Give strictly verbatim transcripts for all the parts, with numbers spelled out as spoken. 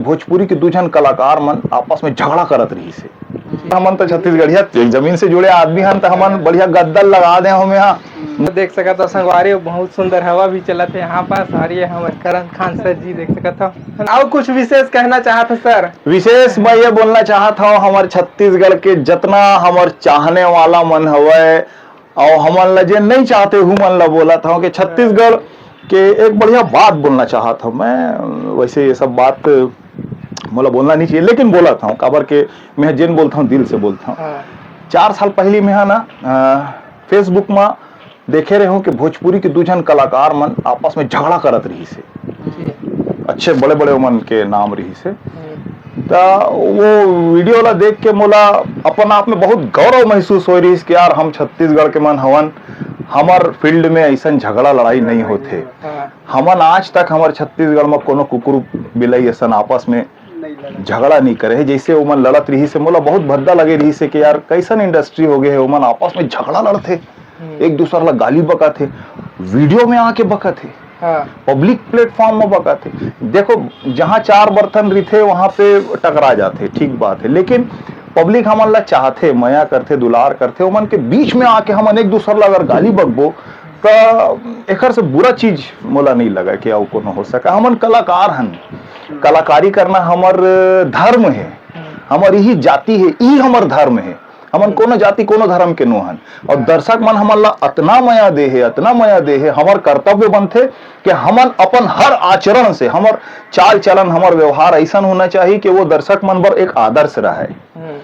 भोजपुरी के दू झन कलाकार मन आपस में झगड़ा करत रहिस हे। हमन तो छत्तीसगढ़िया, एक जमीन से जुड़े आदमी हन, तो हमन बढ़िया गद्दा लगा दे हमें यहाँ। देख सकत हो संगवारी, बहुत सुंदर हवा भी चलत है यहाँ पास। और ये हमर करण खान सर जी, देख सकत हो। और कुछ विशेष कहना चाहत हो सर? विशेष मैं ये बोलना चाहत हूँ, हमर छत्तीसगढ़ के जतना हमर चाहने वाला मन हवय, और हमन ला जे नहीं चाहते, हु मन ला बोलत हूँ कि छत्तीसगढ़ के एक बढ़िया बात बोलना चाहत हूँ मैं। वैसे ये सब बात मोला बोलना नहीं चाहिए, लेकिन बोलत हूँ, काबर के मैं जेन बोलत हूँ, दिल से बोलत हूँ। हाँ। चार साल पहली में है ना, अ, Facebook में देखे रहे हूँ कि भोजपुरी के दू झन कलाकार मन आपस में झगड़ा करत रहिस हे। जी। अच्छे बड़े-बड़े ओमन के नाम रहिस हे। हम्म। त वो वीडियो ला देख के मोला अपन आप में बहुत गौरव महसूस होय रहिस कि यार, हम छत्तीसगढ़ के मन हवन, हमर फील्ड में अइसन झगड़ा लड़ाई नहीं होथे। हाँ। हमन आज तक हमर छत्तीसगढ़ में कोनो कुकुर बिलाई अइसन आपस में झगड़ा नहीं करे हे, जैसे ओमन लड़त रहिस हे। मोला बहुत भद्दा लगे रहिस हे कि यार, कैसन इंडस्ट्री हो गए हे, ओमन आपस में झगड़ा लड़थे, हम्म। एक दूसर ला गाली बकत हे, वीडियो में आके बकत हे, हाँ। पब्लिक प्लेटफॉर्म में बकत हे। देखो, जहाँ चार बर्तन रहिथे, वहाँ पे टकरा जाथे, ठीक बात है, लेकिन पब्लिक हमन ला चाहथे, मया करथे, दुलार करथे, ओमन के बीच में आके हमन एक दूसर ला अगर गाली बकबो, त एकर से बुरा चीज मोला नहीं लगा कि अउ कोनो हो सका। हमन कलाकार हन, कलाकारी करना हमर धर्म हे, हमर यही जाति हे, ई हमर धर्म हे। हमन कोनो जाति, कोनो धर्म के नो हन। और दर्शक मन हमन ला अतना मया दे हे, अतना मया दे हे, हमर कर्तव्य बनथे कि हमन अपन हर आचरण से, हमर चाल चलन, हमर व्यवहार अइसन होना चाहिए कि वो दर्शक मन बर एक आदर्श रहे। हम्म।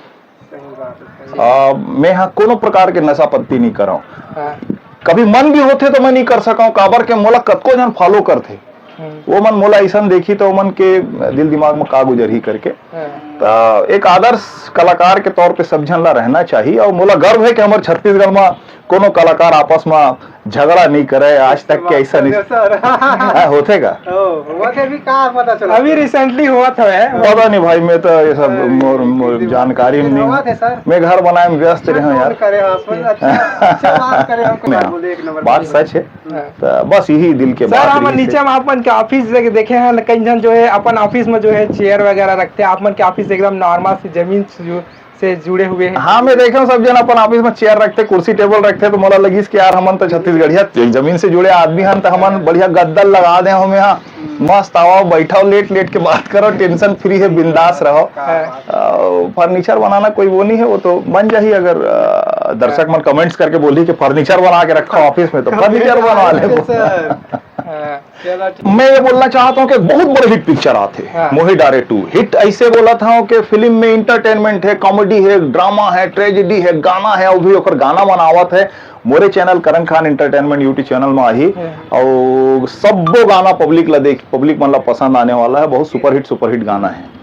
सही बात है, सही। आ, मैं हा कोनो प्रकार के नशा पत्ती नहीं करव। हाँ। कभी मन भी होथे तो मैं नहीं कर सकव, काबर के मोला कतको झन फॉलो करथे। हम्म। वो मन मोला अइसन देखी तो ओमन के दिल दिमाग में का गुजरही करके। हाँ। त एक आदर्श कलाकार के तौर पे सब झन ला रहना चाहिए, और मोला गर्व है कि हमर छत्तीसगढ़ में कोनो कलाकार आपस में झगड़ा नहीं करे आज तक के, ऐसा नहीं। सर। हाँ, होथे का? ओ, होथे भी का पता चला? अभी recently हुआ था है। पता नहीं भाई, मैं तो ये सब हाँ, मोर, मोर recently जानकारी हुआ। नहीं। हुआ था सर। मैं घर बनाए में व्यस्त रहे हूँ यार। करे हो, आप अच्छा, अच्छा बात करे, हमको नहीं, बात बोले, एक नंबर बात बात। सच है। हाँ। त बस यही दिल के सर, बात हम रहिस हे। नीचे में अपन के ऑफिस देखे, देखे हैं, कई झन जो है अपन ऑफिस में जो है चेयर वगैरह रखते हैं। आप मन के ऑफिस एकदम नॉर्मल से जमीन से जो, से जुड़े हुए हैं। हाँ, मैं देखे हूँ सब झन अपन ऑफिस में चेयर रखथे, कुर्सी टेबल रखथे, तो मोला लगिस कि यार हमन तो छत्तीसगढ़िया एक जमीन से जुड़े आदमी हन, तो हमन हाँ। बढ़िया गद्दा लगा दे हमें यहाँ। हम्म। मस्त आओ, बैठो, लेट लेट के बात करो, टेंशन फ्री है, बिंदास रहो। हाँ। अ, फर्नीचर बनाना कोई वो नहीं है, वो तो बन जाही अगर, अ, दर्शक हाँ। मन कमेंट्स करके बोली कि फर्नीचर बना के रखो ऑफिस में, तो फर्नीचर बनवा ले। सर। हाँ। चलो, ठीक। मैं ये बोलना चाहता हूँ कि एक बहुत बड़े हिट पिक्चर आथे, हाँ। मोही डारे टू। हिट ऐसे बोलत हूँ कि फिल्म में एंटरटेनमेंट है, कॉमेडी है, ड्रामा है, ट्रेजेडी है, गाना है, अउ भी ओकर गाना मन आवत है। मोरे चैनल करण खान एंटरटेनमेंट YouTube चैनल में आही, हाँ। अउ सब्बो गाना पब्लिक ला देख, पब्लिक मन ला पसंद आने वाला है। बहुत सुपरहिट, सुपरहिट गाना है।